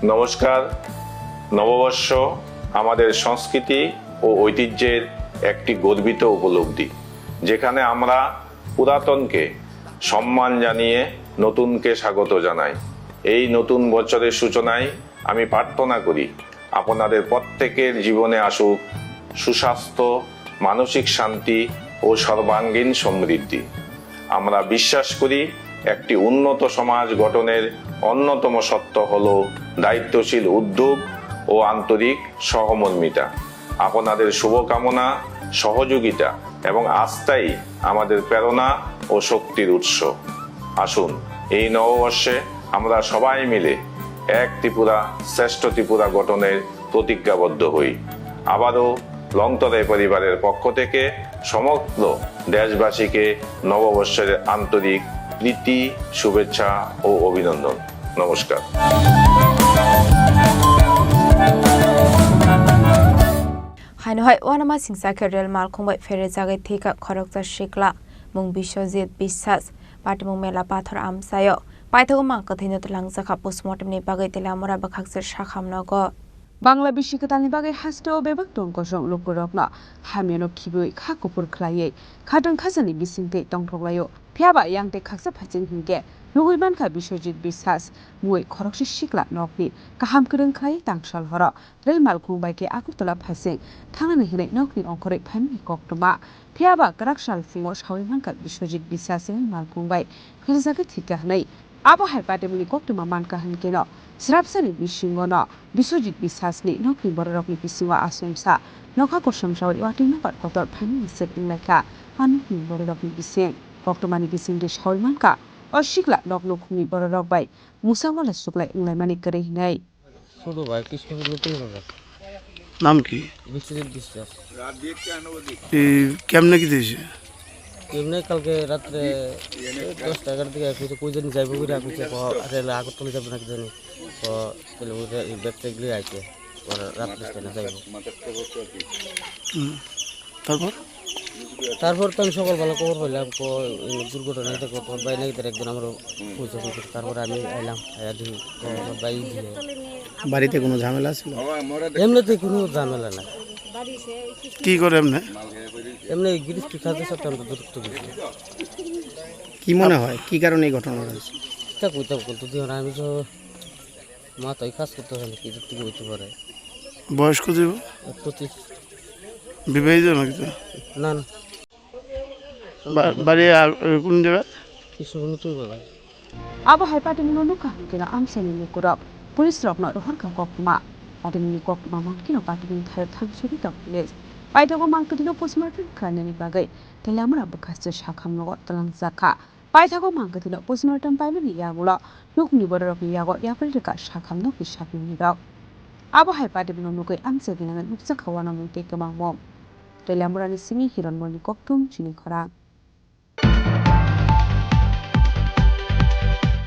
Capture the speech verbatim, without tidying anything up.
নমস্কার। নববর্ষ আমাদের সংস্কৃতি ও ঐতিহ্যের একটি গর্বিত উপলব্ধি, যেখানে আমরা পুরাতনকে সম্মান জানিয়ে নতুনকে স্বাগত জানাই। এই নতুন বছরের সূচনায় আমি প্রার্থনা করি, আপনাদের প্রত্যেকের জীবনে আসুক সুস্বাস্থ্য, মানসিক শান্তি ও সর্বাঙ্গীন সমৃদ্ধি। আমরা বিশ্বাস করি, একটি উন্নত সমাজ গঠনের অন্যতম সত্য হল দায়িত্বশীল উদ্যোগ ও আন্তরিক সহমর্মিতা। আপনাদের শুভকামনা, সহযোগিতা এবং আস্থাই আমাদের প্রেরণা ও শক্তির উৎস। আসুন, এই নববর্ষে আমরা সবাই মিলে এক ত্রিপুরা, শ্রেষ্ঠ ত্রিপুরা গঠনের প্রতিজ্ঞাবদ্ধ হই। আবারও লংতরাই পরিবারের পক্ষ থেকে সমগ্র দেশবাসীকে নববর্ষের আন্তরিক প্রীতি, শুভেচ্ছা ও অভিনন্দন। নমস্কার। Haino hai uanama singsa khe rel malkhung bai pherejagwi thwikha khoroksa sikla, mung Biswajit Biswas, patimung Mela Pathor amchaio. Paithago mang kwthwino twlangjakha postmortem ni bagwi Teliamura bwkhakse sakham nogo. Bangla bisi kwtalni bagwi hasteo bebak tong kosong lukurokno hamyano khibwi kha kuphur khlaiwi khatwng khajani bisingtwi tongthok laio. Phiyaba yang tei khaksa phaising hinkhe nugwi mankha Biswajit Biswas mui khoroksa sikla nokni kaham kwrwng khlaiwi tangsal horo rel malkhung bai khe Agartala phaising thangnani hinwi nokni ongkhorwi phaimani koktwma. Phiyaba kwrak sal phungo sawi mankha Biswajit Biswas rel malkhung bai pherjagwi thwikha hinwi. Abo hai patimungni koktwma mankha hinkhe no, srapsani bisingo no Biswajit Biswasni nokni bororokni bisingo aswngsa nokha kosom sawi watwi nokbar kotor phaimani swk wnglaikha a nokni bororokni bising. Koktwmani bisingtwi sawi mankha, o sikla nok nukhungni bororok bai musa wala suklai wnglaimani kwrwi hinwi. ছোট ভাই, কৃষ্ণচন্দ্র তিন হাজার। নাম কি? বিশ্বজিৎ বিশ্বাস। এই কেমনে কি দিয়েছে? এমনি কালকে রাত্রে এই দশটা এগারোটার দিকে কইছে, "কই জানি যাইবো করে," কইছে, "ক-, রেলে আগরতলা যাবো নাকি জানি।" ক-, তাহলে ওই রে-, এই ব্যাগ ট্যাগ লিয়ে আইছে। ওরা রাত্রে স্টেশনে যাইবো। হুম। তারপর? তারপর তো আমি সকালবেলা খবর পাইলাম, ক-, এই দুর্ঘটনা হইতে ক-, তোর ভাই নাকি তার একজন আমার কইছে, কইছে। তারপরে আমি আইলাম, আইয়া দেখি, ক-, তোর ভাই দিয়ে। বাড়িতে কোনো ঝামেলা ছিল? এমনিতে কোনো ঝামেলা নাই। কি করে এমনি? এমনি গিরিস্তি কাজের সাথে আমরা যুক্ত গেছি। কি মনে হয়, কি কারণে এই ঘটনা হয়েছে? এটা কইতাম, কত দিন আমি তো মাথায় কাজ করতে হয় না, কি দিক থেকে হইতে পারে। বয়স কত হইব? পঁচিশ। বিবাহিত নাকি তো? না, না। Ba-, bari, ah, kun jaga? Kishore Nutun Bazar. Abo hai patimungno nukha hwnkhe no amchaini lukurok police rokno rohorkha koktwma. Patimungni koktwma mankhe no patimung thaio thangsuri tong police. Paithago mang kwthwino postmortem khlainani bagwi Teliamura bwkhakse sakham nogo twlangjakha. Paithago mang kwthwino postmortem paimani yagulo nukni bororokni yago yapri rwkha sakham nokni saknwini rok. Abo hai patimungno nukwi amchaini nangwi nukjakha uanamung tei kwmangmung. Teliamurani simi Hironmoni koktwm chini khorang.